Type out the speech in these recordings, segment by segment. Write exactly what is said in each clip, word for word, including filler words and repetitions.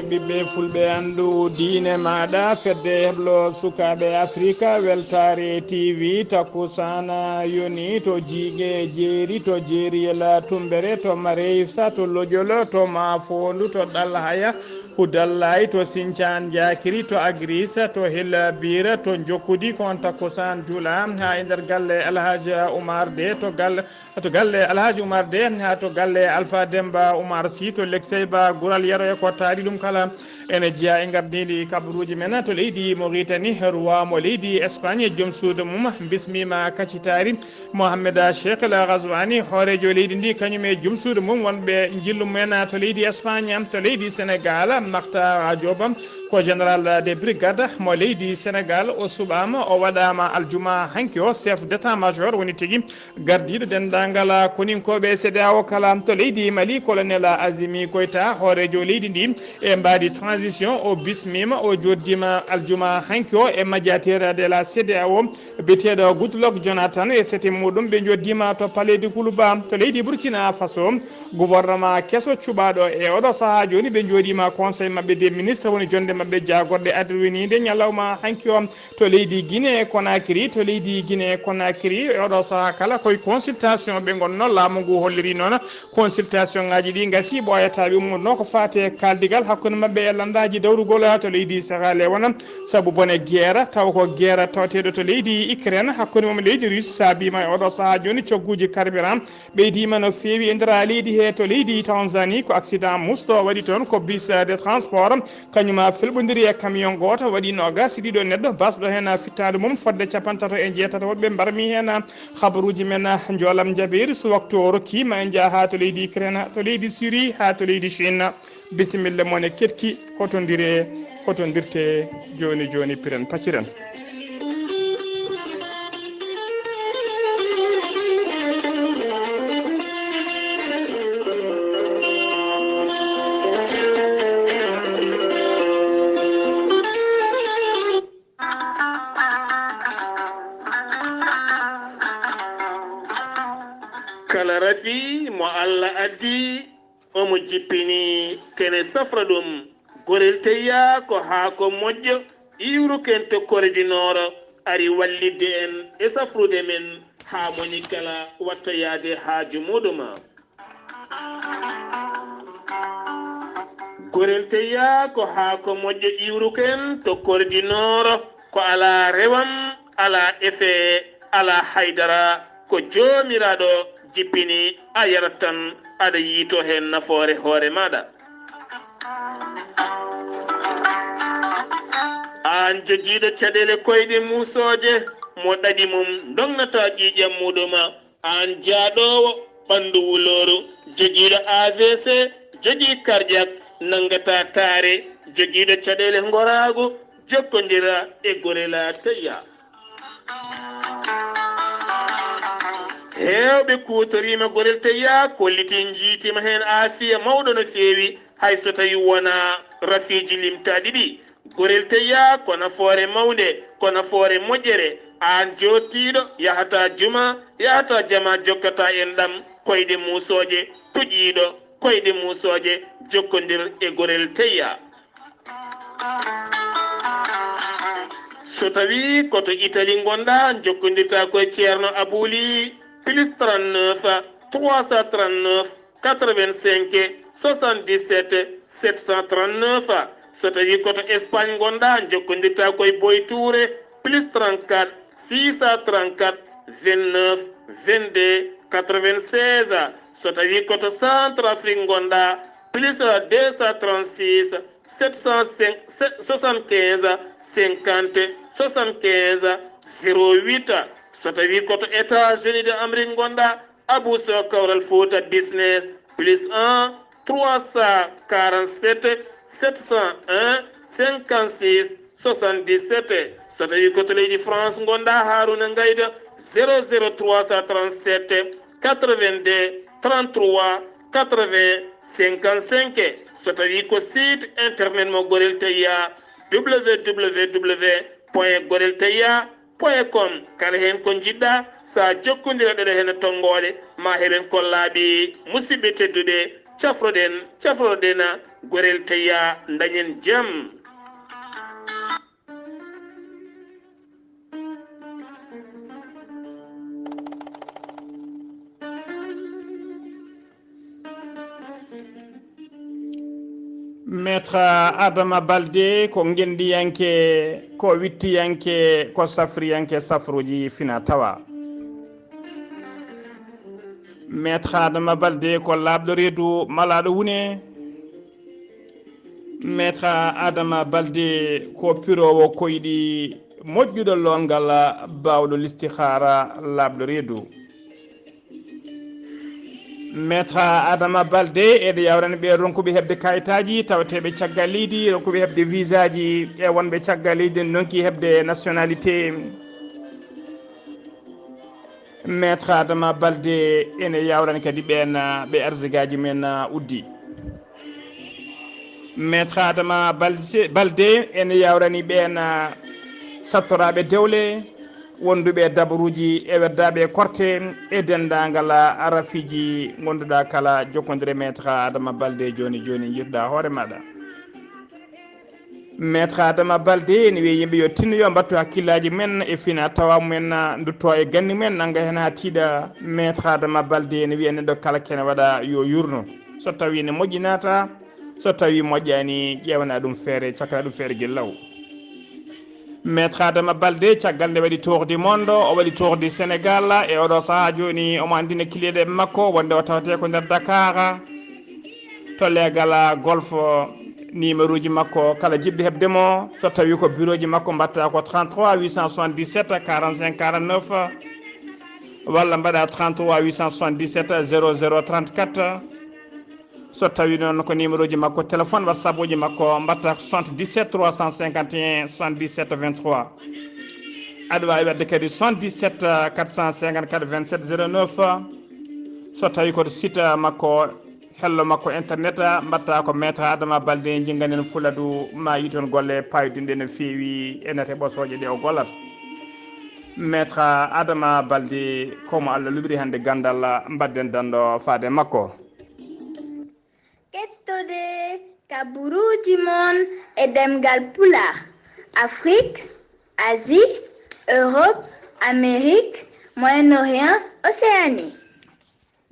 Ɓiɓɓe fulɓe, anndu diine maaɗa. Fedde heblo sukaaɓe Afrika, Weltaare T V, takkusaana yoni to Jiige Jeeri, to Jeeriyel Tumbere, to Mareysa, to Lojol, to Maafoondu, to Ɗalhaya, Hudallaay, to Sincaan Jaakiri, to Agrisa, to Hillabira, to Njokkudi, ko on takkusaan juula haa e nder galle Alhaji Umar De, to galle to galle Alhaji Umar De, haa to galle Alpha Demba Umar Sy, to Leksey Ba Gural Yero e ko taari ɗum kala. Ene jeyaa e ngardiindi kabaruuji men to leydi Mauritanie, roi mo leydi Espagne, joom suudu mum bismiima kacitaari, Mohamed Cheikh El Ghazouani, hooreejo leydi ndi, kañum e joom suudu mum wonɓe njillu mumen to leydi Espagne, to leydi Sénégal, Makhtar Diop, ko général de brigade mo leydi Sénégal, o suɓaama, o waɗaama aljuma hanki o chef d'état-major woni tigi gardiiɗo denndaangal koninkooɓe C E D E A O kala to leydi Mali, colonel Azimi Koita, hooreejo leydi ndi, e mbaadi transition, o bismiima, o jooɗdiima aljuma hanki o e médiateur de la C E D E A O, biyeteeɗo Goodluck Jonathan e sete muɗum. Ɓe njooɗdiima to Palais de Kuluba to leydi Burkina Faso. Gouvernement keso cuɓaaɗo e oɗo sahaa jooni, ɓe njooɗiima conseil maɓɓe des ministres, woni jonnde maɓɓe jaagorɗe adrowiniinde ñalawma hanki o. To leydi Guinée Conakry, to leydi Guinée Conakry, e oɗo sahaa kala koye consultation ɓe ngonno. Laamu ngu holliri noon consultation ngaji ɗi ngasi, ɓooyataa ɓe ummotonoo ko faati e kaaldigal hakkunde maɓɓe e lanndaaji dawrugol to leydi Sierra Leone, sabu bone guerre, taw ko guerre tawateeɗo to leydi Ukraine hakkunde mum e leydi Russie, saabiima e oɗo sahaa jooni cogguuji carburant ɓeydiima no feewi e nder leydi he. To leydi Tanzanie, ko accident musɗo waɗi toon, ko bus de transport kañum a felɓondiri e camion gooto, waɗi noogaas e ɗiɗo neɗɗo basɗo heen fittaandu mum fodde capantato e jeetato woɗɓe mbarmi heen. Habaruuji men njoolam njabeeri, so waktu o rokki, ma en njah haa to leydi Ukraine, to leydi Syrie, haa to leydi Chine. Bisimilla mon e keɗki, hotondire, hotondirte jooni jooni, piren pacciren. Kala rafi mo Allah addi, omo jippini kene safra ɗum. Gorel teyya ko haako moƴƴo, iwruken to Kordi Nooro, ari wallitde en e safrude men haa moni kala watta yahde haaju muɗum. Gorel teyya ko haako moƴƴo iwruken to Kordi Nooro, ko alaa rewam, alaa efe, alaa haydara, ko Joomiraaɗo jippini, a yarat tan, aɗa yiytoo heen nafoore hoore maaɗa. Aan jogiiɗo caɗeele koyɗe muusooje, mo ɗaɗi mum ndognataa ƴiiƴam muɗum, aan jaaɗoowo ɓanndu wulooru, jogiiɗo A V C, jogii cardiaque, nanngataa taare, jogiiɗo caɗeele ngoraagu, jokkondira e Gorel Teyya. Heewɓe kuutoriima Gorel Teyya, kollitii, njiitiima heen aafiya mawɗo no feewi, hay so tawii wonaa rafiiji limtaaɗi ɗi. Gorel Teyya ko nafoore mawnde, ko nafoore moƴƴere. Aan jooɗtiiɗo, yahataa juma, yahataa jama, jokkataa enɗam, koyɗe muusooje, tuƴiiɗo, koyɗe muusooje, jokkondir e Gorel Teyya. So tawii ko to Italie ngonɗaa, njokkondirtaa ko e Ceerno Abuli, plus trente-neuf, trois cent trente-neuf, quatre-vingt-cinq, soixante-dix-sept, sept cent trente-neuf. So tawii ko to Espagne ngonɗaa, njokkondirtaa ko e Boy Touré, plus trente-quatre, six cent trente-quatre, vingt-neuf, vingt-deux, quatre-vingt-seize. So tawii ko to Centrafrique ngonɗaa, plus deux cent trente-six, sept cent cinq, soixante-quinze, cinquante, soixante-quinze, zéro huit. So tawii ko to États-Unis de Amérique ngonɗaa, Abou Sow, Kawral Fouta Business, plus un, trois cent quarante-sept, sept cent un, cinquante-six, soixante-dix-sept. So tawii ko to leydi France ngonɗaa, Harouna Ngaïda, zéro zéro trois cent trente-sept, quatre-vingt-deux, trente-trois, quatre-vingts, cinquante-cinq. So tawii ko site internet mo Gorel Teyya, W W W point gorel teyya point com. Kala heen ko njiɗɗaa, so a jokkondira ɗoɗo heen e tonngoode, ma heɓen kollaaɓe. Musidɓe tedduɓe, Cafroɗen, cafroɗen, gorel teya, dañen jam. Maître Adama Balde ko ngenndiyanke, ko wittiyanke, ko safriyanke safruuji fina tawa. Maître Adama Balde ko laaɓɗo reedu malaaɗo wune. Maître Adama Balde ko piroowo koyɗi moƴƴuɗo loongal baawɗo listihaara laaɓɗo reedu. Maître Adama Balde ene yawrani ɓe ronkuɓe heɓde kayitaaji tawateeɓe caggal leydi, ronkuɓe heɓde visaaji e wonɓe caggal leydi ene ndonki heɓde nationalité. Maître Adama Balde ene yawrani kadi ɓeen ɓe arsigaaji men uddi. Maître Adama Balde ene yawrani ɓeen sattoraaɓe dewle wonduɓe e dabaruuji e weddaaɓe e korte e denndaangal rafiiji ngonduɗaa kala jokkondire Maître Adama Balde. Jooni jooni njirɗaa hoore maaɗa. Maître Adama Balde ene wiya yimɓe yo tinno yo mbattu hakkillaaji men e fina tawa men, ndutto e ganni men nannga heen haa tiiɗa. Maître Adama Balde ene wiya neɗɗo kala kene waɗa yo yurno. So tawi ne moƴƴi naata, so tawi moƴƴani ƴeewana ɗum feere, cakkana ɗum feere gila law. Maître Adama Balde caggal nde waɗi tour du monde, o waɗi tour du Sénégal e oɗo sahaa jooni omo anndina kiliyeɗe makko wonde o tawate ko nder Dakar to leegal golf. Numéro ji makko kala jiɗɗo heɓde mo so tawi ko bureau ji makko mbatta ko trente-trois huit cent soixante-dix-sept quarante-cinq quarante-neuf walla mbaɗa trente-trois huit cent soixante-dix-sept zéro zéro trente-quatre. So tawi noon ko numéro ji makko téléphone, WhatsApp uji makko mbatta ko soixante-dix-sept trois cent cinquante et un soixante-dix-sept vingt-trois. Aɗa waawi waɗde kadi soixante-dix-sept quatre cent cinquante-quatre vingt-sept zéro neuf. So tawi ko site makko, hello makko internet, mbatta ko Maître Adama Balde, jingganen Fuladu, ma yi toon golle payodinɗe no feewi e nate ɓosooje ɗe o gollata. Maître Adama Balde, ko mo Allah luɓiri hannde ganndal, mbadden danndo faade makko. Kettode kaburuuji mon e ɗemngal Pulaar, Afrik, Asie, Europe, Amérique, Moyen-Orient, Océanie.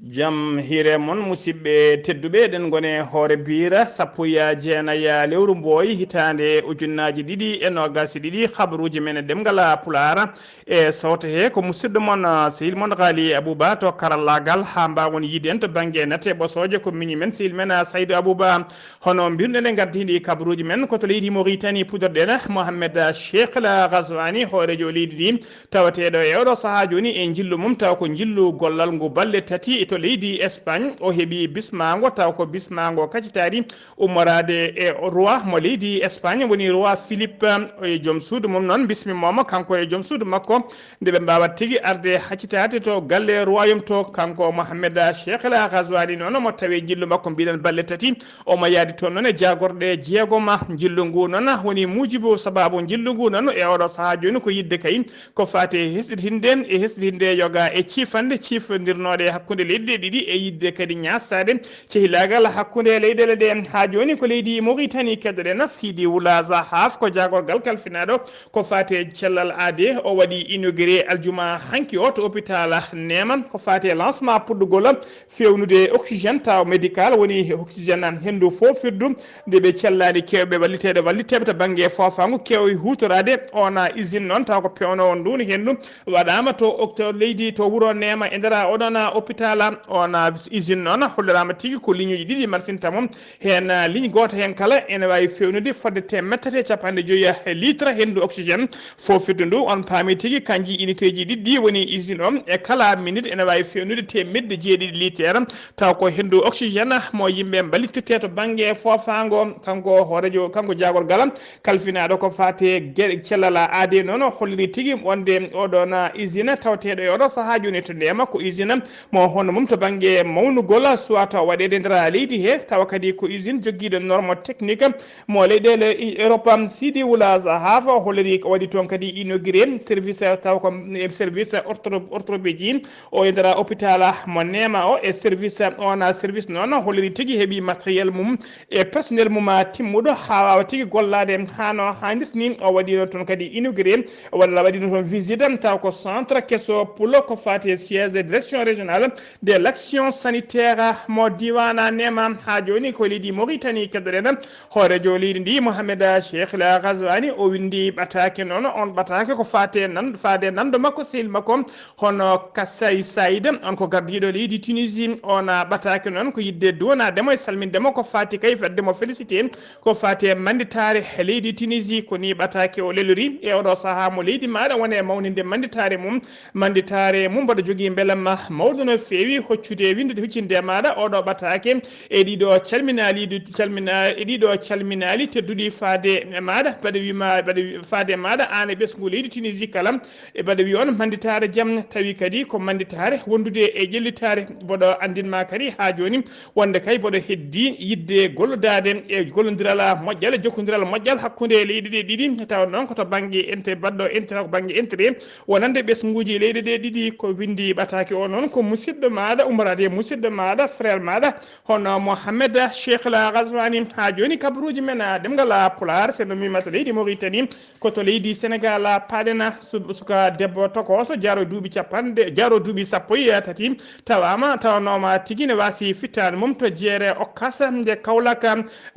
Jam hiire mon, musidɓe tedduɓe, eɗen ngoni e hoore biira sappo e jeenayi lewru Mbooy, hitaande ujunnaaji ɗiɗi e noogaas e ɗiɗi, habaruuji men e ɗemngal Pulaar. E sawto he ko musidɗo mon, ah, sehil mon Ghali Abouba to karallaagal, haa mbaawon yiide en to bannge nate ɓosooje. Ko miñi men sehil men, ah, Saydou Abouba. Hono mbirɗen e ngardiindi kabaruuji men, ko to leydi Mauritanie puɗɗorɗen Mohamed Cheikh El Ghazouani, hooreejo leydi ndi, tawateeɗo e oɗo sahaa jooni e njillu mum, taw ko njillu gollal ngu balɗe tati to leydi Espagne. O heɓi bismaango, taw ko bismaango kacitaari ummoraade e roi mo leydi Espagne, woni roi Philippe, e joom suudu mum noon bismimooma, kanko e joom suudu makko, nde ɓe mbaawata tigi arde haccitaade to galle royaume to. Kanko Mohamed Cheikh El Ghazouani noon, mo tawi njillu makko mbiɗen balɗe tati, omo yaadi toon noon e jaagorɗe jeegom. Njillu ngu noon woni muujibu sabaabu njillu ngu noon e oɗo sahaa jooni ko yiɗde kay ko faati e hesɗitinde, e hesɗitinde yoga e ciifanɗe ciifondirnooɗe hakkunde leyɗe ɗe ɗiɗi, e yiɗde kadi ñaastaade cehilaagal hakkunde leyɗeele ɗe. Haa jooni ko leydi Mauritanie keddoɗen, Sidi Wula Zahaf, ko jaagorgal kalfinaaɗo ko faati e cellal aade. O waɗi inauguré aljuma hanki o to hôpital Neema ko faati e lancement puɗɗugol feewnude oxygène taw médical, woni oxygène henndu foofirdu nde ɓe cellaani keewɓe walliteeɓe, walliteeɓe to bannge foofaango keewi huutoraade. Oon usine noon taw ko peewnoowo nduun henndu waɗaama to octo leydi to wuro Neema e nder oɗon hôpital. Oon usine noon holliraama tigi ko ligne uji ɗiɗi marsinta mum, heen ligne gooto heen kala ene waawi feewnude fodde teemedde tati e capanɗe joyi litre henndu oxygène. Foofirdu ndu, on paami tigi, kanji unité ji ɗiɗi ɗi woni usine o, e kala minute ene waawi feewnude teemedde jeeɗiɗi litre. Taw ko henndu oxygène mo yimɓe mballittirte to bannge foofaango. Kanko hooreejo, kanko jaagorgal kalfinaaɗo ko faati e geɗe cellal aade noon, o holliri tigi wonde oɗon usine tawateeɗo e oɗo sahaa jooni to Neema ko usine mo hono mum to bannge mawnugol suwata waɗeede nder leydi he, tawa kadi ko usine joggiiɗo norme technique mo leyɗeele Europe. Sidi Wula Zahafa holliri ko waɗi toon kadi inauguré service, tawa ko e service ortho-, orthopédie o e nder hôpital mo Neema o, e service, on service noon holliri tigi heɓi matériel mum e personnel mum a timmuɗo haa waawa tigi gollaade haa no haanirta ni. O waɗino toon kadi inauguré walla waɗino toon visite, taw ko centre keso pulo ko faati e siège direction régionale de l'action sanitaire mo diiwaan Neema. Haa jooni ko leydi Mauritanie keddoɗen. Hooreejo leydi ndi, Mohamed Cheikh El Ghazouani, o winndi ɓataake noon. On ɓataake ko faate nan-, faade nanndo makko, sehil makko, hono Kassai Saïd, on ko gardiiɗo leydi Tunisie. On ɓataake noon ko yiɗde duwanaade mo e salminde mo, ko faati kay fedde mo félicité, ko faati e mannditaare leydi Tunisie. Ko ni ɓataake o lelori e oɗo sahaa mo leydi maaɗa woni e mawninde mannditaare mum. Mannditaare mum mbaɗa jogii mbelamma mawɗo no feewi hoccude, winndude, huccinde e maaɗa oɗo ɓataake. E ɗiɗo calminaali, ɗi calmina-, e ɗiɗo calminaali tedduɗi faade e maaɗa, mbaɗa wi ma, mbaɗa wi-, faade e maaɗa aan e ɓesngu leydi Tunisie kala. E mbaɗa wi on mannditaare jam, tawi kadi ko mannditaare wondude e ƴellitaare. Mboɗo anndin ma kadi haa jooni wonde kay mboɗo heddi yiɗde gollodaade e gollondiral moƴƴal, e jokkondiral moƴƴal hakkunde leyɗe ɗe ɗiɗi. Tawa noon ko to bannge inter-, baɗɗo inter-, ko bannge intérêt wonande ɓesnguuji leyɗe ɗe ɗiɗi. Ko winndi ɓataake o noon ko musidɗo maaɗa, ummoraade e musidɗo maaɗa, frère maaɗa, hono Mohamed Cheikh El Ghazouani. Haa jooni kabaruuji men, a, ɗemngal a Pulaar, so no mimata leydi Mauritanie, ko to leydi Senegal a paaɗena. Su-, suka debbo tokooso jaaro duuɓi capanɗe, jaaro duuɓi sappo e tati, tawaama, tawanooma tigi ne waasi fittaandu mum to jeere Okas nde Kaolack.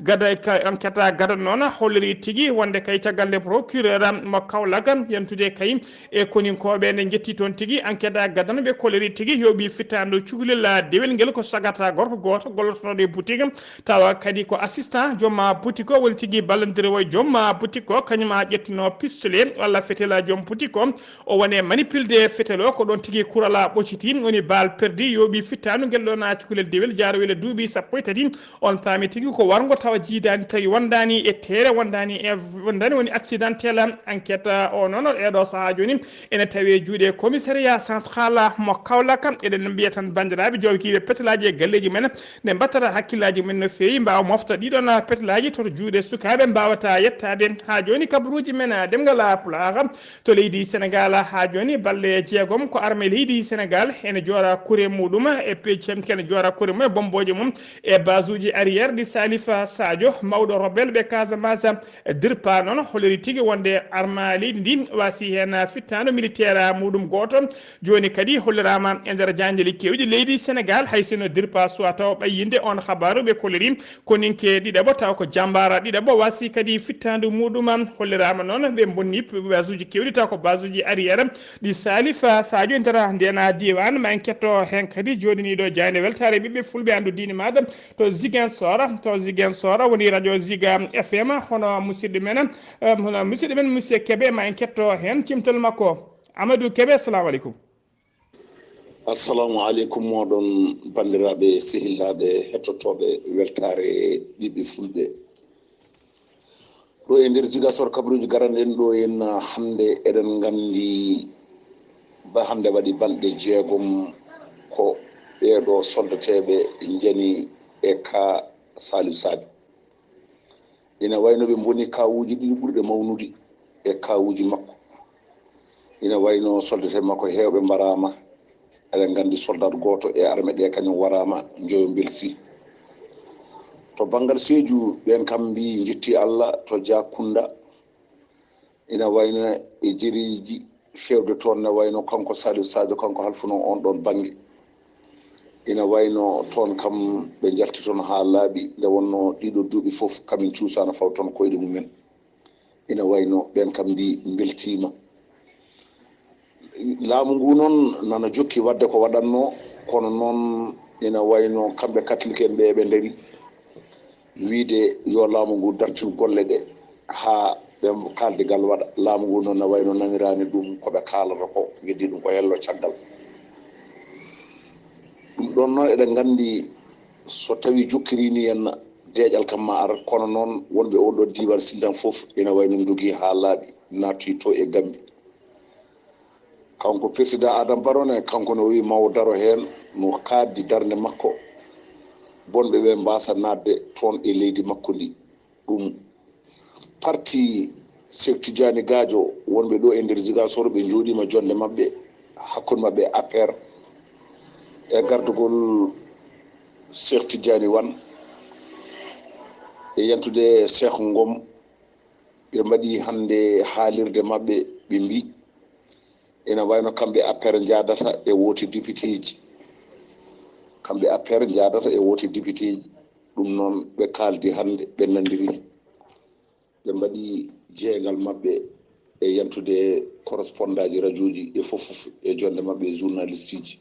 Gada ka, enquête gadano noon holliri tigi wonde kay caggal nde procureur mo Kaolack yentude kay e koninkooɓe nde njetti toon tigi, enquête gadano ɓe kolliri tigi yooɓi fittaandu cukalel dewel ngel ko sagata gorko gooto gollotooɗo e boutique, tawa kadi ko assistant joom boutique o, woni tigi ballondirowo e joom boutique o, kañum a ƴettuno pistolet walla fetel joom boutique o, o woni e manipulde fetel o, ko ɗoon tigi kural a ɓocciti, woni balle perdue yooɓi fittaandu ngel ɗoon a cukalel dewel jaarowel e duuɓi sappo e tati. On paami tigi ko warngo tawa jiidaani, tawi wondaani e teere, wondaani e, wondaani, woni accidentel. Enquête o noon e ɗo sahaa jooni ene tawi e juuɗe commissariat central mo Kaolack. Eɗen mbiya tan banndiraaɓe joogiiɓe petelaaji e galleeji men, nde mbattata hakkillaaji men no feewi, mbaawa mofta ɗiɗon petelaaji to juuɗe sukaaɓe mbaawata yettaade. Haa jooni kabaruuji men ɗemngal Pulaar to leydi Senegal. Haa jooni balɗe jeegom ko armée leydi Senegal ene joora kure muɗum e peccam, ene joora kure mum e bombooje mum e basuuji arrière ɗi Salifa Sadio, mawɗo rebelle ɓe Casamance. Dirpa noon holliri tigi wonde armée leydi ndi waasi heen fittaandu militaire muɗum gooto. Jooni kadi holliraama e nder jaanjeli keewɗi leydi Senegal, hay sinno Dirpa suwata o ɓayyinde on habaaru, ɓe kolliri koninke ɗiɗaɓo taw ko jambaara ɗiɗaɓo waasi kadi fittaandu muɗum. Holliraama noon ɓe bonni basuuji keewɗi taw ko basuuji arrière ɗi Salifa Sadio e nder ndena diiwaan. Ma en ketto heen kadi jooɗiniiɗo jaaynde weltaare ɓiɓɓe fulɓe anndu diine maaɗa to Ziguinchor, to Ziguinchor woni radio Ziga F M, hono musidɗo men, eh, hono musidɗo men Monsieur Kebe, ma en ketto heen cimtol makko. Amadou Kebe, assalamu aleykum. Assalamu aleykum, moɗon banndiraaɓe, sehilaaɓe, hettotooɓe weltaare ɓiɓɓe fulɓe. Ɗo e nder Ziguinchor, kabaruuji garanɗen ɗo en hannde, eɗen nganndi ba hannde waɗi balɗe jeegom ko ɓeeɗo soldateeɓe njani e ka Saliou Sadio. Ina wayno ɓe mboni kawuuji ɗiɗi ɓurɗe mawnude e kawuuji makko. Ina wayno soldate makko heewɓe mbaraama. Eɗen nganndi soldat gooto e arme ɗe kañum waraama, Njoyo Mbelsi. To banngal Seeju, ɓeen kam mbii njetti Allah to Jakunda. Ina wayno e jereeji fewde toon, ne wayno kanko Saliou Sadio, kanko halfuno on ɗon bannge. Ina wayno toon kam ɓe njalti toon haa laaɓi, nde wonno ɗiɗo duuɓi fof kamin cuusaano faw toon koyɗe mumen. Ina wayno ɓeen kam mbii mbeltiima. Laamu ngu noon nana jokki waɗde ko waɗatno, kono noon ina wayno kamɓe katolik en ɓe ɓe ndari wiyde yo laamu ngu dartin golle ɗe haa ɓe kaaldigal waɗa. Laamu ngu noon ne wayno naniraani ɗum ko ɓe kaalata ko, ngeddi ɗum ko hello caggal. Ɗum ɗoon noon eɗen nganndi so tawi jokkiriini en deeƴal kam ma ar, kono noon wonɓe oo ɗoo diiwaan Sintang fof ina wayno ndogi haa laaɓi, naatti to e Gambi. Kanko président Adama Barrow ne, kanko ne o wi mawo daro heen, no kaaddi darnde makko, bonɓe ɓe mbaasa naatde toon e leydi makko ndi. Ɗum parti Cheikh Tidiane Gadio, wonɓe ɗo e nder Ziguinchor, ɓe njooɗiima jonnde maɓɓe, hakkunde maɓɓe e A P R, e gardugol Cheikh Tidiane Wane e yantude Cheikh Ngom. Ɓe mbaɗi hannde haalirde maɓɓe, ɓe mbi ina wayno kamɓe A P R njaadata e woote députéji. Kamɓe A P R njaadata e woote députéji. Ɗum noon ɓe kaaldi hannde, ɓe nanndiri. Ɓe mbaɗi jeeyngal maɓɓe e yantude correspondant ji rajooji e fof fof e jonnde maɓɓe e journaliste ji.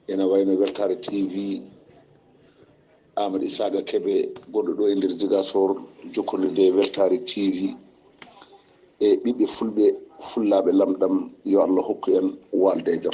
Ena wayno Weltaare T V, Amadou Isaaqa Kebe, gonɗo ɗo e nder Ziguinchor, jokkondirde e Weltaare T V e ɓiɓɓe fulɓe, fullaaɓe lamɗam, yo Allah hokku en waalde e jam.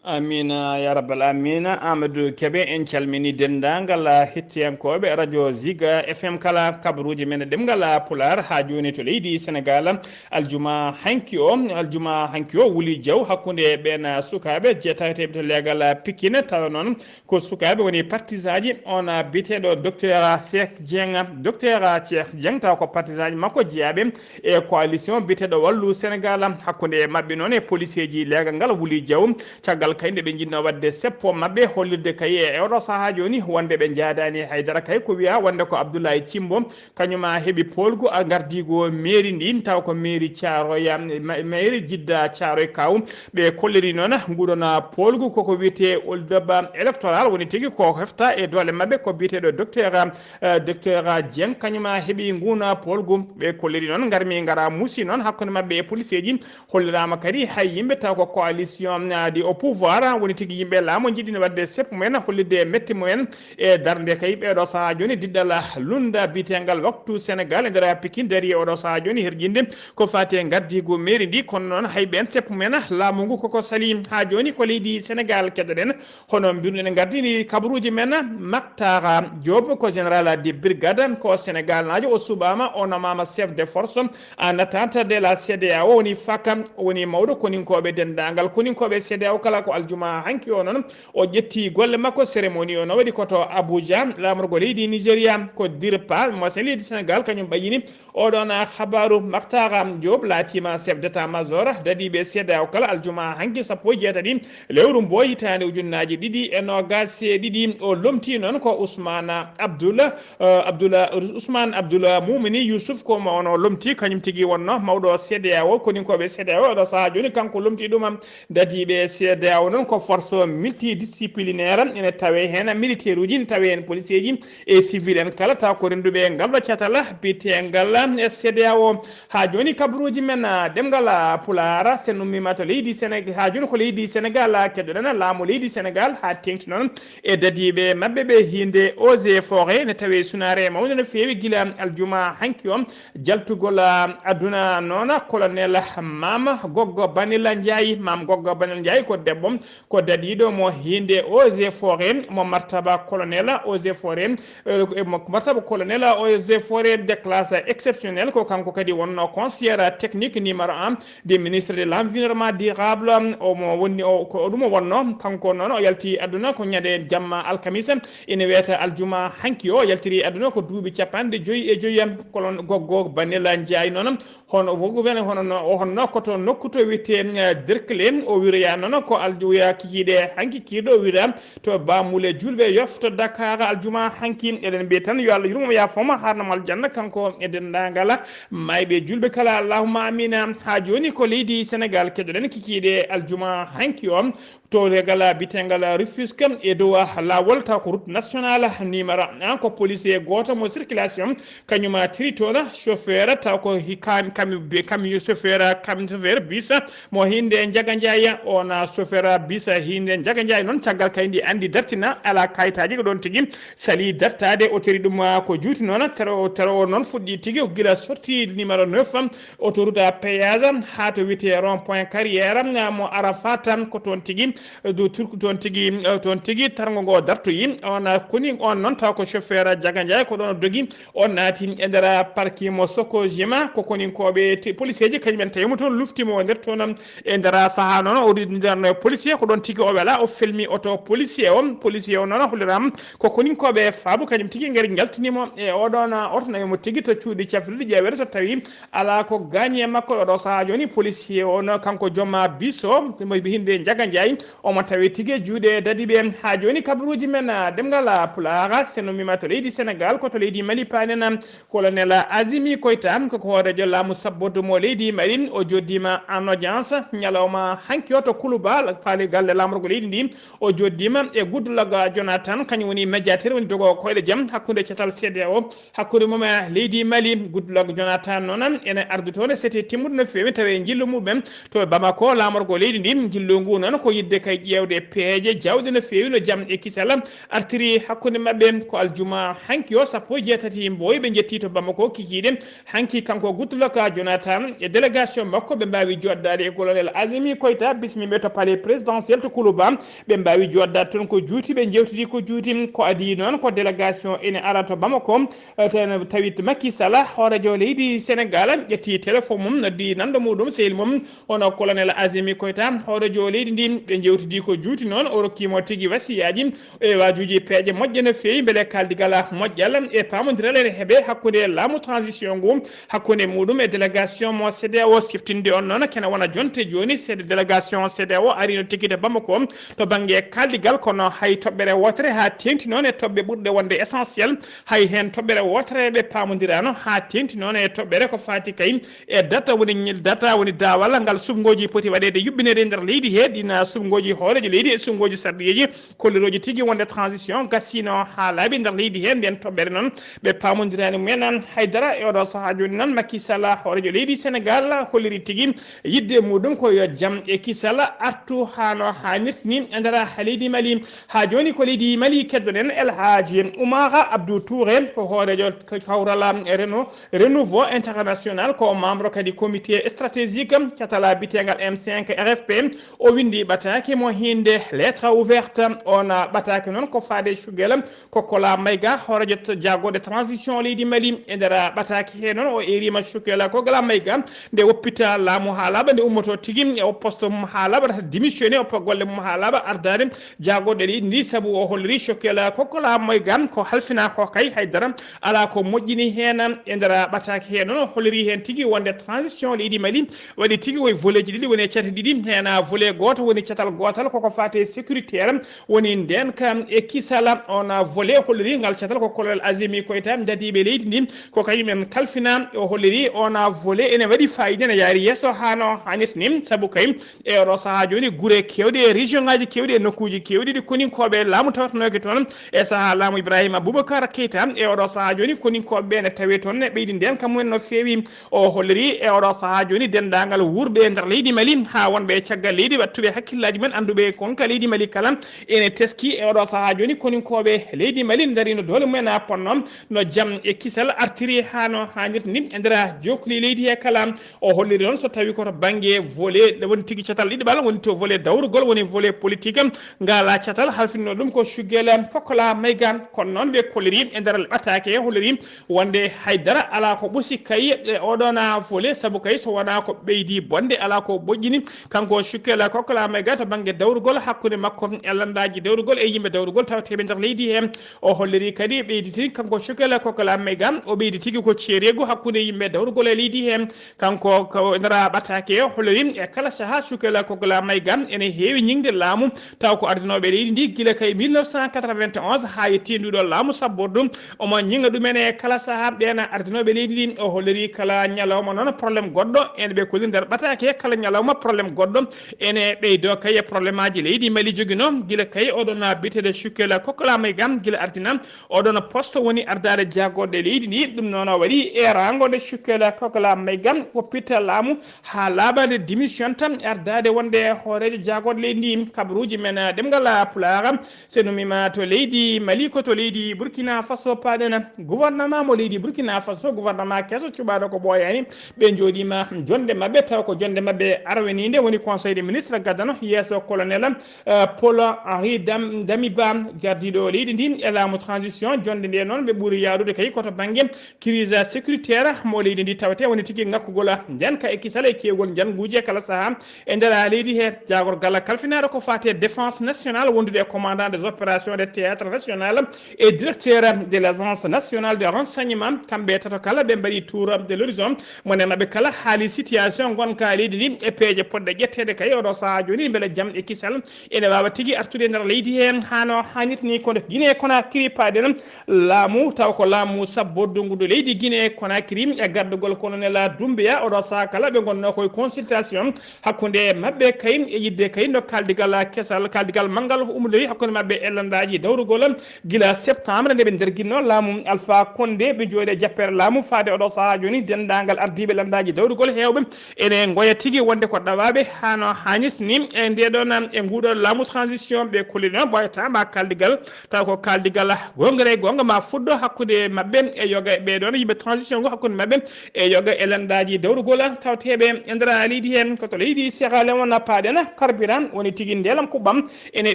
Amiina, ya rabbal amiina. Amadou Kebe, en calmini denndaangal hettiyankooɓe radio Ziga F M kala, kabaruuji men ɗemngal Pulaar haa jooni to leydi Senegaal. Aljuma hanki o, aljuma hanki o wuli jaw hakkunde ɓeen sukaaɓe jeetateeɓe to leegal Pikine, tawa noon ko sukaaɓe woni partisaaji on biyeteeɗo Docteur Cheikh Dieng. Docteur Cheikh Dieng tawa ko partisaaji makko jeyaaɓe e coalition biyeteeɗo Wallu Senegaal. Hakkunde maɓɓe noon e poliseeji leegal ngal wuli jaw. Caggal kay nde ɓe njiɗno waɗde seppo maɓɓe, hollirde kay e oɗo sahaa jooni wonde ɓe njaadaani haydara kay, ko wiya wonde ko Abdoulaye Thimbo, kañum a heɓi poolgu a ngardiigu mairie ndi, taw ko mairie Thiaroye, ma-, mairie Jidda Thiaroye Kaw. Ɓe kolliri noon nguɗon poolgu koko wiyetee hold-up électoral, woni tigi ko hefta e doole maɓɓe ko biyeteeɗo docteur, eh, docteur Dieng, kañum a heɓi nguun poolgu. Ɓe kolliri noon, ngarmi ngara muusi noon hakkunde maɓɓe e poliseeji. Holliraama kadi hay yimɓe taw ko coalition, ah, di au pouvoir, woni tigi yimɓe laamu njiɗino waɗde seppo mumen, hollitde mette mumen e darnde kay ɓeeɗo sahaa jooni diɗɗal lunda biyeteengal Waktu Senegaal e nder Pikin darii e oɗo sahaa jooni herƴinde ko faati e ngardiigu mairie ndi. Kono noon hay ɓeen seppo mumen laamu ngu koko salii. Haa jooni ko leydi Senegaal keɗoɗen. Hono mbiruɗen, en ngardini kabaruuji men, Maktara Diop ko général de brigade, ko Senegaalnaajo, o suɓaama, o nomaama chef de force en attente de la C D A O, woni faka, woni mawɗo koninkooɓe, denndaangal koninkooɓe C D A O kala. Ko aljuma hanki o noon, o ƴetti golle makko, cérémonie o no waɗi ko to Abuja, laamorgo leydi Nigeria, ko DIRPA, mo sen leydi Senegaal, kañum ɓayyini oɗon habaaru. Maktara Diop laatiima chef d'état-major dadiiɓe C D A O kala aljuma hanki sappo e jeetati lewru mbo hitaande ujunnaaji ɗiɗi e noogaas e ɗiɗi. O lomtii noon ko Ousmane Abdoul, eh, Abdoul, Ousmane Abdoul Moumini Youssouf, ko mo on o lomtii, kañum tigi wonno mawɗo C D A O, koninkooɓe C D A O oɗo sahaa jooni, kanko lomtii ɗum. Dadiiɓe C D A O noon ko force multidisciplinaire, ene tawee heen militaire uji, ene tawee heen police ji e civil en kala, taw ko rennduɓe ngal ɗo catal biyeteengal C D A O. Haa jooni kabaruuji men, ah, ɗemngal, ah, Pulaar, sen ummiima to leydi Senegaal, haa jooni ko leydi Senegaal, ah, keɗoɗen laamu leydi Senegaal, haa teeŋti noon e dadiiɓe maɓɓe ɓe hiinde eaux et forêts, ene tawee sunaare mawnde no feewi gila aljuma hanki o. Jaltugol, ah, aduna noon, colonel Mama Goggo Banila Ndiaye, Mame Goggo Banila Ndiaye ko debbo, ko dadiiɗo mo hiinde eaux et forêts, mo martaba colonel eaux et forêts, eh, mo martaba colonel eaux et forêts de classe exceptionnelle, ko kanko kadi wonno conseillère technique numéro un du ministre de l'environnement durable. O mo wonni, o, ko ɗum o wonno, kanko noon o yalti aduna ko ñande jamma alkamisa, ene wiyata aljuma hanki o, yaltiri aduna ko duuɓi capanɗe joyi e joyi. Colonel Goggo Banila Ndiaye noon, hono Goggo Banila, hono no, o honno ko to nokku to wiyetee, eh, Derklé, o wiroya noon ko aljuya kikiiɗe hanki kiiɗo wira to Bamule Julɓe Yoff to Dakar aljuma hanki. Eɗen mbiya tan yo Allah yurmo yaafoma harnamo aljanna kanko e denndaangal mayɓe julɓe kala, allahumma amina. Haa jooni ko leydi Senegaal keɗoɗen kikiiɗe aljuma hanki o to leegal biyeteengal Rufisque e dow laawol, taw ko route nationale numéro un, ko policier gooto mo circulation, kañum tiri toon chauffeur, taw ko hi-, kam, kam, camion chauffeur, kam chauffeur bus mo hiinde Njaga Njaay, on chauffeur bus hiinde Njaga Njaay noon, caggal kay ndi anndi dartina, alaa kayitaaji, ko ɗoon tigi salii dartaade, o tiri ɗum, ah, ko juuti noon, tero, tero o noon fuɗɗi tigi ko gila sortie numéro neuf, autoroute à péage, haa to wiyetee rond point carrière, ah, mo Arafat, ko toon tigi, eh, do turku toon tigi, eh, toon tigi tarngo ngo dartoyi. On, ah, koni on noon taw ko chauffeur Njaga Njaay, ko ɗoon o dogi, o naati e nder parking mo Sokojima, ko koninkooɓe te-, policeeji kañum en tawi mo toon, lufti mo e nder toon. E nder sahaa noon o rindirno e policier ko ɗon tigi o wela, o felmi oto policier o. Policier o noon holliraama ko koninkooɓe Faabu, kañum tigi ngari njaltini mo e oɗon oto, nawi mo tigi to cuuɗi cafrirɗi ƴeewere so tawi alaa ko gaañi e makko. E oɗo sahaa jooni policier o no kanko jooma bis o mo hinde Njaga Njaay, omo tawi tigi e juuɗe dadiiɓe. Haa jooni kabaruuji men, ah, ɗemngal, ah, Pulaar, so no mbiima to leydi Senegaal ko to leydi Mali paaɗen. Colonel Azimi Koita ko ko hooreejo laamu sabbordu mo leydi Mali, o jooɗiima en audience ñalawma hanki o to Kuluba, paali galle laamorgo leydi ndi. O jooɗiima e Goodluck Jonathan, kañum woni médiateur, woni dogo koyɗe jam hakkunde catal C D A O, hakkunde mum e leydi Mali. Goodluck Jonathan noon ene ardu toon e sete timmude no feewi, tawi e njillu mumen to Bamako, laamorgo leydi ndi. Njillu ngu noon ko yiɗde kay ƴeewde peeje jawɗe no feewi no jam e kisal artiri hakkunde maɓɓe. Ko aljuma hanki o, sappo e jeetati mbooy ɓe njetti to Bamako kikiiɗe. Hanki kanko Goodluck Jonathan e délégation makko ɓe mbaawi jooɗdaade e colonel Azimi Koita, bismiiɓe to palais présidentiel to Kuluba. Ɓe mbaawi jooɗdaade toon ko juuti, ɓe njeewtidi ko juuti. Ko adii noon ko délégation ene ara to Bamako, eh, tawi Macky Sall, hooreejo leydi Senegaal, ƴetti téléphone mum, noddi nanndo muɗum, sehil mum, hono colonel Azimi Koita, hooreejo leydi ndi. Ɓe njeewtidi ko juuti noon, o rokki mo tigi wasiyaaji e waajuuji peeje moƴƴe no feewi, mbele kaaldigal moƴƴal e paamondiral ene heɓe hakkunde laamu transition ngu, hakkunde muɗum e délégation mo C D A O siftinde on noon, kene wona jonte jooni, sede délégation C D A O arino tigi to Bamako to bannge kaaldigal, kono hay toɓɓere wootere haa teeŋti noon e toɓɓe ɓurɗe wonde essentiel, hay heen toɓɓere wootere ɓe paamondiraano haa teeŋti noon e toɓɓere ko faati kay e data woni ñil-, data woni daawal ngal suɓngooji poti waɗeede yuɓɓineede e nder leydi he, ɗiin suɓngooji hooreejo leydi e suɓngooji sarɗiyeeji, kollirooji tigi wonde transition gasiino haa laaɓi nder leydi he. Ndeen toɓɓere noon ɓe paamondiraani mumen hay dara. E oɗo sahaa jooni noon Macky Sall, hooreejo leydi Senegaal, holliri tigi yiɗde muɗum ko yo jam e kisal artu haa no haanirta ni e nder leydi Mali. Haa jooni ko leydi Mali keddoɗen El Hadji Oumar Abdou Touré, ko hooreejo kawral Reno-, Renouveau International, ko membre kadi comité stratégique catal biyeteengal M cinq R F P. O winndi ɓataake mo hinde lettre ouverte. On ɓataake noon ko faade Choguel Kokkola Maïga, hooreejo t-, jaagorɗe transition leydi Mali. E nder ɓataake he noon o eeriima Choguel Kokkola Maïga nde woppita laamu haa laaɓa, nde ummoto tigi e o poste mum haa laaɓa, wata démissionné, oppa golle mum haa laaɓa, ardaade jaagorɗe leydi ndi, sabu o holliri Choguel Kokkola Maïga ko halfinaa ko kay hay dara alaa ko moƴƴini heen. E nder ɓataake he noon o holliri heen tigi wonde transition leydi Mali waɗi tigi koye volet ji ɗiɗi, woni e cate ɗiɗi. Heen volet gooto woni catal gootal koko faati e sécuritaire, woni ndeenka e kisal. On volet holliri ngal catal ko colonel Azimi Koita, njadiiɓe leydi ndi, ko kañum en kalfina. O holliri on volet ene waɗi faayiida, ene yaari yeeso haa no haanirta ni, sabu kay e oɗo sahaa jooni gure keewɗe e région ngaji keewɗi e nokkuuji keewɗi ɗi koninkooɓe laamu tawtonooki toon e sahaa laamu Ibrahima Boubacar Keita. E oɗo sahaa jooni koninkooɓe ɓe ene tawi toon, ene ɓeydi ndeenka mumen no feewi. O holliri e oɗo sahaa jooni denndaangal wuurɓe e nder leydi Mali haa wonɓe e caggal leydi, waɗtuɓe hakkillaaji men, annduɓe konka leydi Mali kala ene teski. E oɗo sahaa jooni koninkooɓe leydi Mali ndarino doole mumen haa ponno no jam e kisal artiri haa no haanirta ni e nder jokkuli leydi he kala. O holliri noon so tawi ko to bannge volet woni tigi catal ɗiɗaɓal, woni to volet dawrugol, woni volet politique, ngal catal halfinno ɗum ko Choguel Kokkola Maïga. Kono noon ɓe kolliri e nder ɓataake he holliri wonde hay dara alaa ko ɓusi kay e oɗon volet, sabu kay so wonaa ko ɓeydi bonde, alaa ko moƴƴini. Kanko Choguel Kokkola Maïga to bannge dawrugol hakkunde makko e lanndaaji dawrugol e yimɓe dawrugol tawateeɓe nder leydi he. O holliri kadi ɓeyditi kanko Choguel Kokkola Maïga, o ɓeydi tigi ko ceereegu hakkunde yimɓe dawrugol e leydi he. Kanko ko nder ɓataake o holliri e kala sahaa Choguel Kokkola Maïga ene heewi ñiŋde laamu, taw ko ardinooɓe leydi ndi gila kay mille neuf cent quatre-vingt-onze haa yettii nduɗo laamu sabbordu. Omo ñiŋa ɗumen e kala sahaa ɓeen ardinooɓe leydi ndi. O holliri kala ñalawma noon problème goɗɗo ene ɓe kolliri nder ɓataake, kala ñalawma problème goɗɗo ene ɓeydo kay e problème aji leydi Mali joginoo, gila kay oɗon biyeteeɗo Choguel Kokkola Maïga gila ardina oɗon poste woni ardaade jaagorɗe leydi ndi. Ɗum noon o waɗi eeraango nde Choguel Kokkola Maïga woppita laamu haa laaɓa nde démission tan ardaade wonde hooreejo jaagorɗe leydi ndi. Kabaruuji men ɗemngal Pulaar, so nummiima to leydi Mali ko to leydi Burkina Faso paaɗen. Gouvernement mo leydi Burkina Faso, gouvernement keso cuɓaaɗo ko ɓooyaani, ɓe njooɗiima jonnde maɓɓe, taw ko jonnde maɓɓe arweniinde woni Conseil des ministres gaddano yeeso colonel, eh, Paul Henri Dam-, Damiba, gardiiɗo leydi ndi e laamu transition. Jonnde nde noon ɓe ɓuri yaadude kay ko to bannge crise sécuritaire mo leydi ndi tawetee woni tigi ŋakkugol ndeenka e kisal e keewgol njannguuji e kala sahaa e nder leydi he. Gorgala kalfinaaɗo ko faati e défense nationale, wondude e commandant des opérations de théâtre national et directeur de l'agence nationale de renseignement. Kamɓe tato kala ɓe mbaɗi tour de l'horizon. Mone maɓɓe kala haali situation ngonka leydi ndi e peeje poɗɗe ƴetteede kay oɗo sahaa jooni, mbele jam e kisal ene waawa tigi artude e nder leydi heen hano haanirta ni. Kono Guinée Conakry paaɗen laamu, taw ko laamu sabbordu ngu leydi Guinée Conakry e gardugol colonel Doumbouya. Oɗo sahaa kala ɓe ngonno koye consultation hakkunde maɓɓe kay e yidde kay no kaldigal kesal, kaldigal manngal umdori hakkunde maɓɓe e landaaji dawrugol gila septembre nde ɓe nderginno laamu Alpha Condé. Ɓe jooɗi e jappere laamu faade oɗo sahaa jooni. Denndaangal ardiiɓe landaaji dawrugol heewɓe ene ngoya tigi wonde ko ɗawaaɓe hano haanirta ni e nde ɗon e nguɗo laamu transition. Ɓe kolli noon ɓooyata ma kaldigal, taw ko kaldigal goongre goonga ma fuɗɗo hakkunde maɓɓe e yoga e ɓee ɗon yimɓe transition ngo, hakkunde maɓɓe e yoga e landaaji dawrugol tawteeɓe e nder leydi heen. Ko to leydi Sierra Leone paaɗen, carburant woni tigi ndelam kuɓɓam ene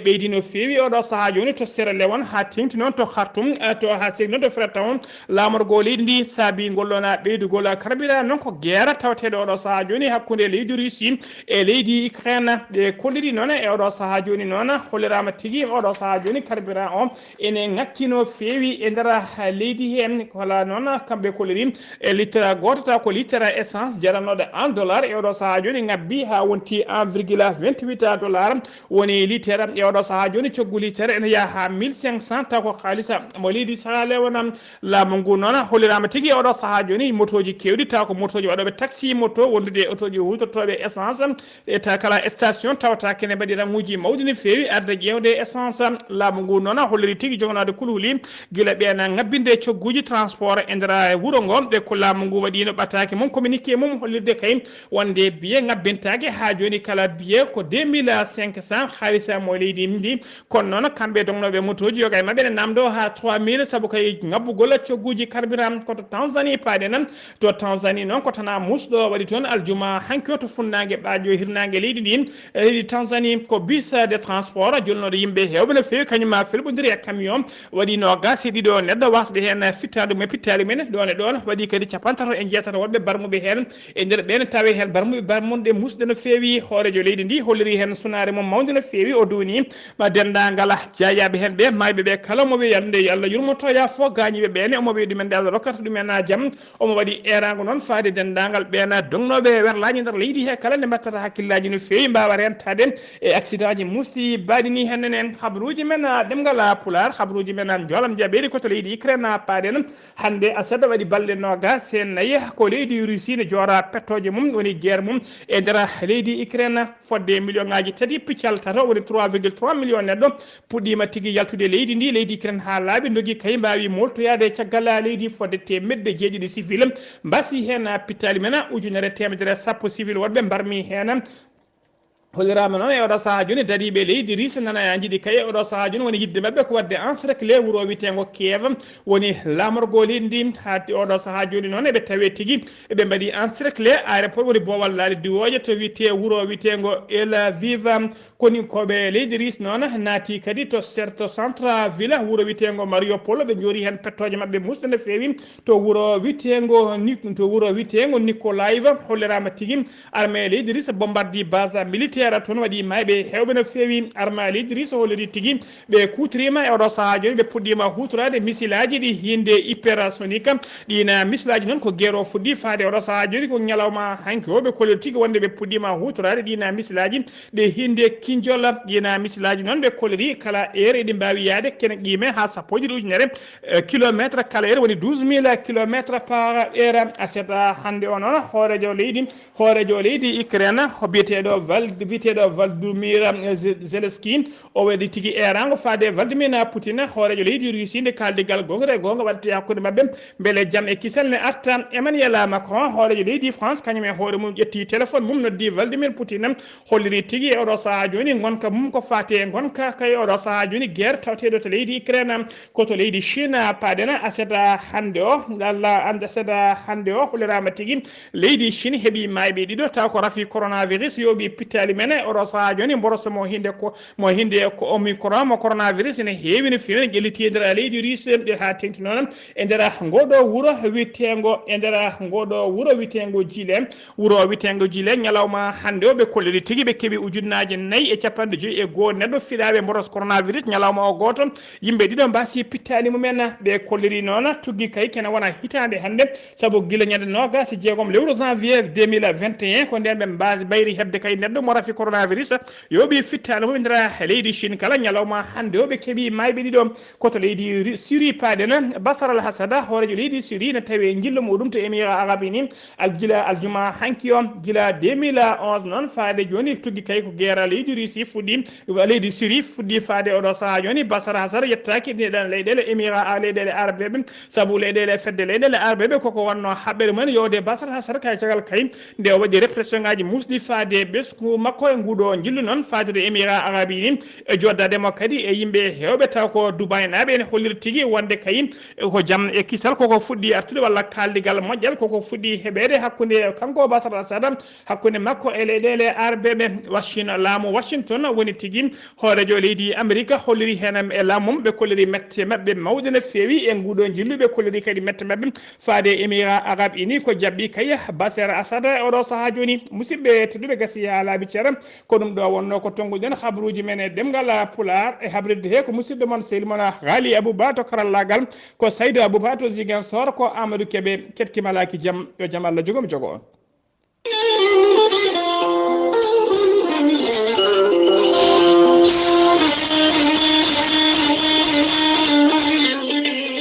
ɓeydi no feewi oɗo sahaa jooni to Sierra Leone haa teeŋti noon to Khartoum, eh, to haa seeɗi noon to Freetown. Laamorgo leydi ndi saabi ngol ɗon ɓeydugol carburant noon ko guerre tawteeɗo oɗo sahaa jooni hakkunde leydi Russie e leydi Ukraine. Ɓe kolliri noon e oɗo sahaa jooni noon holliraama tigi oɗo sahaa jooni carburant o ene ŋakki no feewi e nder leydi heen. Ko alaa noon kamɓe kolliri e litre gooto taw ko litre essence jaranooɗo un dollar e oɗo sahaa jooni ŋabbi haa wonti un virgule vingt-huit dollar woni litre e oɗo sahaa jooni. Coggu litre ene yaha haa mille cinq cents taw ko haalisa mo leydi Sierra Leone. Laamu ngu noon holliraama tigi e oɗo sahaa jooni motooji keewɗi taw ko motooji waɗooɓe taxi moto wondude e otooji huutortooɓe essence e ta kala station tawata kene mbaɗi ranguuji mawɗi no feewi arde ƴeewde essence. Laamu ngu noon holliri tigi joganaade kulhuli gila ɓeena ŋabbinde cogguuji transport e nder wuro ngo. Ɓe ko laamu ngu waɗiino ɓataake mum, communiqué mum hollirde kay wonde biye ŋabbintaake haa jooni kala biye ko deux mille cinq cents haalisa mo leydi ndi. Kono noon kamɓe dognooɓe motooji yoga e maɓɓe ne namdo haa trois mille sabu kay ŋabbugol cogguuji carburant. Ko to Tanzanie paaɗen. To Tanzanie noon ko tana musɗo waɗi toon aljuma hanki o to funnaange ɓaajo hirnaange leydi ndi. E leydi Tanzanie ko bus de transport jolnooɗo yimɓe heewɓe no feewi, kañum ma felɓondiri e camion waɗi noogaas e ɗiɗo neɗɗo wasde heen fittaandu mum e pittaali mum en ɗoon e ɗoon. Waɗi kadi capantato e jeetato woɗɓe barmuɓe heen. E nder ɓeen tawi heen barmuɓe barmunɗe musɗe no feewi. Hooreejo leydi ndi holliri heen sunaare mum mawnde no feewi. O duuni ma denndaangal jaayaaɓe heen ɓe maayɓe ɓe kala, omo wiya yalnde yo Allah yurmoto yaafo gaañiiɓe ɓeen. Omo wiya ɗumen nde Allah rokkata ɗumen jam. Omo waɗi eeraango noon faade denndaangal ɓeen dognooɓe werlaaji nder leydi he kala nde mbattata hakkillaaji no feewi mbaawa reentaade e accident ji musɗi baaɗi ni. Heen ne habaruuji men ɗemngal Pulaar, habaruuji men njoolam jaɓeeri ko to leydi Ukraine paaɗen. Hannde aset waɗi balɗe noogaas e nayi ko leydi Russie ne joora pettooje mum, woni guerre mum e nder leydi Ukraine. Fodde million ŋaaji tati piccal tato, woni trois virgule trois million neɗɗo puɗɗiima tigi yaltude leydi ndi. Leydi Ukraine haa laaɓi ndogi kay mbaawi moltoyaade caggal leydi fodde teemedde jeeɗiɗi civil. Mbasi heen pittaali men ujunere teemedere sappo civil woɗɓe mbarmi heen. Holliraama noon e oɗo sahaa jooni dariiɓe leydi Russie nana e anjiɗi kay e oɗo sahaa jooni woni yidde maɓɓe ko waɗde encercler wuro wiyeteengo Kiev, woni laamorgo leydi ndi. Haa oɗo sahaa jooni noon eɓe tawee tigi eɓe mbaɗi encercler aéroport woni boowal laali diwooje to wiyetee wuro wiyeteengo El Aviv. Koninkooɓe leydi Russie noon naati kadi to ser-, to centre ville wuro wiyeteengo Mariupol, ɓe njoori heen pettooje maɓɓe musɗe no feewi. To wuro wiyeteengo Ni-, to wuro wiyeteengo Nikolaev holliraama tigi armée leydi Russie bombardii base militaire toon, waɗi maayɓe heewɓe no feewi. Armée leydi Russie holliri tigi ɓe kuutoriima e oɗo sahaa jooni, ɓe puɗɗiima huutoraade misilaaji ɗi hiinde hypersonique. Ɗiin misilaaji noon ko guerre o fuɗɗii faade oɗo sahaa jooni, ko ñalawma hanki o ɓe kolliri tigi wonde ɓe puɗɗiima huutoraade ɗiin misilaaji ɗe hiinde kinjol. Ɗiin misilaaji noon ɓe kolliri kala heure eɗi mbaawi yahde kene qiime haa sappo e ɗiɗi ujunere eh, kilomètre kala heure, woni douze mille kilomètres par heure. Aset hannde o noon hooreejo leydi, hooreejo leydi Ukraine, o biyeteeɗo Val-, biyeteeɗo Vladimir, eh, Ze-, Zelensky, o waɗi tigi eeraango faade Vladimir Putin, hooreejo leydi Russie, nde kaaldigal goonga e goonga waɗte hakkunde maɓɓe, mbele jam e kisal ne arta. Emmanuel Macron, hooreejo leydi France, kañum e hoore mum ƴetti téléphone mum, noddi Vladimir Putin, holliri tigi e oɗo sahaa jooni ngonka mum ko faati e ngonka kay oɗo sahaa jooni guerre tawteeɗo to leydi Ukraine. Ko to leydi Chine paaɗen aset hannde o, Allah annda aset hannde o holliraama tigi leydi Chine heɓi maayɓe ɗiɗo, taw ko rafi coronavirus yooɓi pittaali mene oɗo sahaa jooni mboroso mo hinde ko mo hinde ko omicron mo coronavirus ene heewi no feewi no ƴelliti e nder leydi russe ɗe haa teŋti noon e nder ngoɗo wuro witeengo e nder ngoɗo wuro witeengo jile wuro witeengo jile ñalawma hannde o ɓe kolliri tigi ɓe keɓi ujunnaaje nayi e capanɗe joyi e goo neɗɗo fiɗaaɓe mboros coronavirus ñalawma o gooto yimɓe ɗiɗo mbasi pittaali mumen ɓe kolliri noon tuggi kay kene wona hitaande hannde sabu gila ñande nogas e jeegom lewru janvier deux mille vingt et un ko nden ɓe mbayri heɓde kay neɗɗo mo rafi coronavirus yooɓi fittaali mum e nder leydi chine kala ñalawma hannde o ɓe keɓi mayɓe ɗiɗo koto leydi siri paaɗen basar al hasada hoorejo leydi siri ne tawi e jillo muɗum to émira arabi ni al gila aljuma hanki o gila deux mille onze noon faade jooni tuggi kay ko guerre leydi russie fuɗɗi leydi siri fuɗɗi faade oɗo sahaa jooni basar hasar yettaki ɗiɗan leyɗele émira leyɗele arabeɓe sabu leyɗele fedde leyɗele arabeɓe koko wonno haɓɓere mumen yowde basar hasar kay cagal kay nde o waɗi répression ngaji musɗi faade ɓesngu makko e nguɗo jillu noon faade to émira arabi ni e joddademo kadi e yimɓe hewɓe taw ko dubaynaaɓe ene hollira tigi wonde kay ko jam e kisal koko fuɗɗi artude walla kaldigal moƴƴal koko fuɗɗi heɓeede hakkunde kanko basar asada hakkunde makko e leyɗele arabeɓe washington laamu washington woni tigi hoorejo leydi amerika holliri heen e laamu mum ɓe kolliri mette maɓɓe mawde no feewi e nguɗo jillu ɓe kolliri kadi mette maɓɓe faade émira arabe uni ko jaɓɓi kay basar asada e oɗo sahaa jooni musidɓe tedduɓe gasi haa laabi ceera ko ɗum ɗo wonno ko tonnguɗen habruuji men e ɗemngal pulaar e habrirde he ko musidɗo mon sehil mon haali abouba to karallagal ko saydo abouba to ziguinchor ko amadou keɓe keɗki malaki jam yo jam allah jogomi jogo on